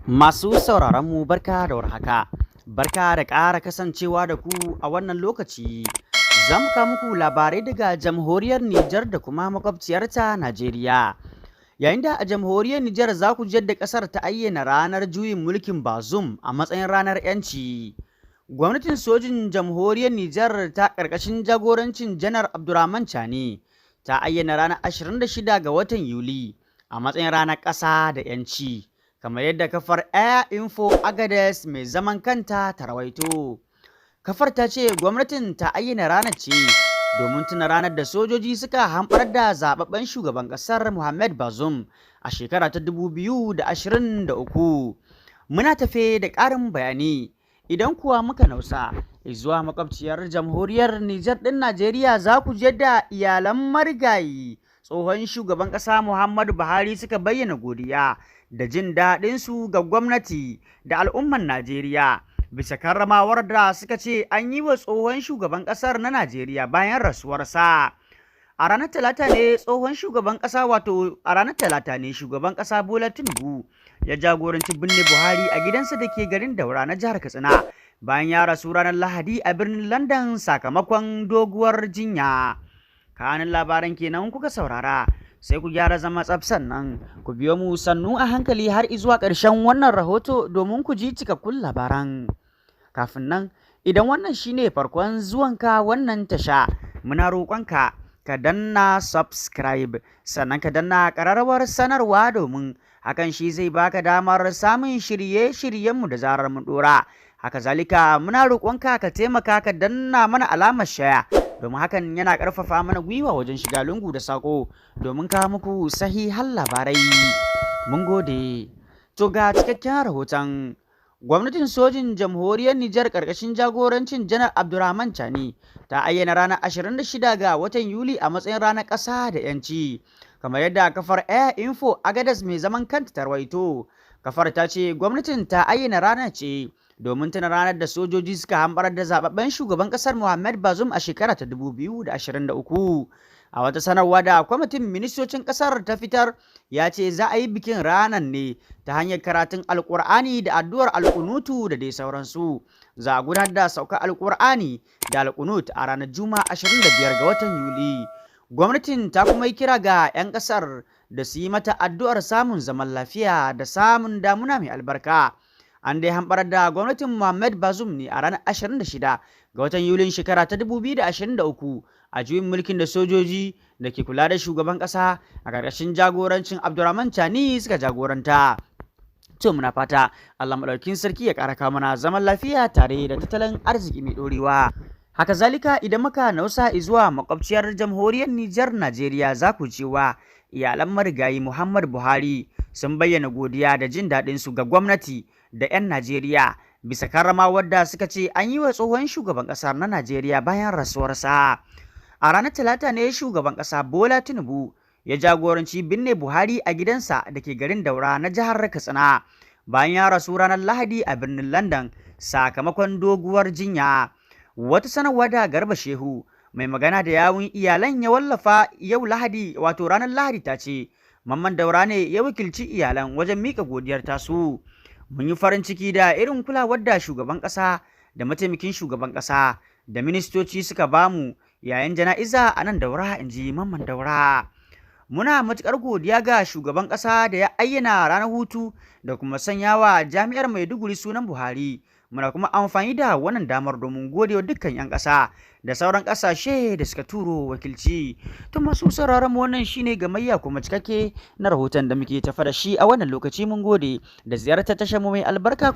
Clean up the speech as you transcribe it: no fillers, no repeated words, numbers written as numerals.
Masu sauraron mu, barka da warhaka. Barka da ƙara kasancewa da ku a wannan lokaci. Za mu kawo muku labarai daga Jamhuriyar Nijar da kuma makwabciyarta Najeriya. Yayin da a Jamhuriyar Nijar za ku ji yadda ƙasar ta ayyana ranar juyin mulkin Bazoum a matsayin ranar 'yanci. Gwamnatin sojin Jamhuriyar Nijar ta ƙarƙashin jagorancin Janar Abdurrahman Chani ta ayyana ranar 26 ga watan Yuli a matsayin ranar ƙasa da 'yanci, kamar yadda kafar Air Info Agadez mai zaman kanta ta rawaito. Kafar ta ce gwamnatin ta ayyana ranar ce domin tuna ranar da sojoji suka hamɓarar da zababben shugaban ƙasar Mohamed Bazoum a shekara ta 2023. Muna tafe da ƙarin bayani. Idan kuwa muka nausa zuwa makwabciyar Jamhuriyar Nijar ɗin Najeriya, za ku ji yadda iyalan marigayi tsohon shugaban ƙasa Muhammadu Buhari suka bayyana godiya da jin daɗinsu ga gwamnati da al'umman Najeriya bisa karramawar da suka ce an yi wa tsohon shugaban ƙasar na Najeriya bayan rasuwarsa. A ranar Talata ne tsohon shugaban ƙasa, wato a ranar Talata ne shugaban ƙasa Bola Tinubu ya jagoranci binne Buhari a gidansa da ke garin Daura na jihar Katsina, bayan ya rasu ranar Lahadi a birnin London sakamakon doguwar jinya. Kanin labaran kenan kuka saurara. Sai ku gyara zama tsaf, sannan ku biyo mu sannu a hankali har izuwa ƙarshen wannan rahoto domin ku ji cikakkun labaran. Kafin nan, idan wannan shine farkon zuwanka wannan tasha, muna roƙonka ka danna subscribe, sannan ka danna ƙararrawar sanarwa, domin hakan shi zai baka damar samun shirye-shiryenmu da zarar mun ɗora. Haka zalika, muna roƙonka ka taimaka ka danna mana alamar share, domin hakan yana ƙarfafa mana gwiwa wajen shiga lungu da saƙo domin kawo muku sahihan labarai. Mun gode. To, ga cikakken rahoton. Gwamnatin sojin Jamhuriyar Nijar ƙarƙashin jagorancin Janar Abdurrahman Chani ta ayyana ranar 26 ga watan Yuli a matsayin ranar ƙasa da 'yanci, kamar yadda kafar Air Info Agadez mai zaman kanta ta rawaito. Kafar ta ce gwamnatin ta ayyana ranar ce domin tuna ranar da sojoji suka hambarar da zababben shugaban ƙasar Muhammad Bazoum a shekara ta 2023. A wata sanarwa da kwamitin ministocin kasar ta fitar, ya ce za a yi bikin ranar ne ta hanyar karatun Alkur'ani da addu'ar alkunutu da dai sauransu. Za a gudanar da saukar Alkur'ani da alkunut a ranar Juma'a 25 ga watan Yuli. Gwamnatin ta kuma yi kira ga 'yan kasar da su yi mata addu'ar samun zaman lafiya da samun damuna mai albarka. An dai hamɓarar da gwamnatin Muhammad Bazoum ne a ranar 26 ga watan Yulin shekara ta 2023 a juyin mulkin da sojoji da ke kula da shugaban ƙasa a ƙarƙashin jagorancin Abdurrahman Chani suka jagoranta. To, muna fata Allah maɗaukin sarki ya ƙara kawo mana zaman lafiya tare da tattalin arziki mai ɗorewa. Haka zalika, idan muka nausa zuwa makwabciyar Jamhuriyar Nijar Najeriya, za ku cewa iyalan marigayi Muhammad Buhari sun bayyana godiya da jin daɗin su ga gwamnati da 'yan Najeriya bisa karramawar da suka ce an yi wa tsohon shugaban ƙasar na Najeriya bayan rasuwarsa. A ranar Talata ne shugaban ƙasa Bola Tinubu ya jagoranci binne Buhari a gidansa da ke garin Daura na jihar Katsina, bayan ya rasu ranar Lahadi a birnin London sakamakon doguwar jinya. Wata sanarwa da Garba Shehu, mai magana da yawun iyalan, ya wallafa yau Lahadi, wato ranar Lahadi, ta ce Mamman Daura ne ya wakilci iyalan wajen mika godiyar tasu. Mun yi farin ciki da irin kulawar da shugaban ƙasa da mataimakin shugaban ƙasa da ministoci suka bamu yayin jana'iza a nan Daura, in ji Mamman Daura. Muna matuƙar godiya ga shugaban ƙasa da ya ayyana ranar hutu da kuma sanyawa Jami'ar Maiduguri sunan Buhari. Muna kuma amfani da wannan damar domin gode wa dukkan 'yan ƙasa da sauran ƙasashe da suka turo wakilci. To, masu sauraron mu, wannan shine gamayya kuma cikakke na rahoton da muke tafa da shi a wannan lokaci. Mun gode da ziyartar tashar mu mai albarka.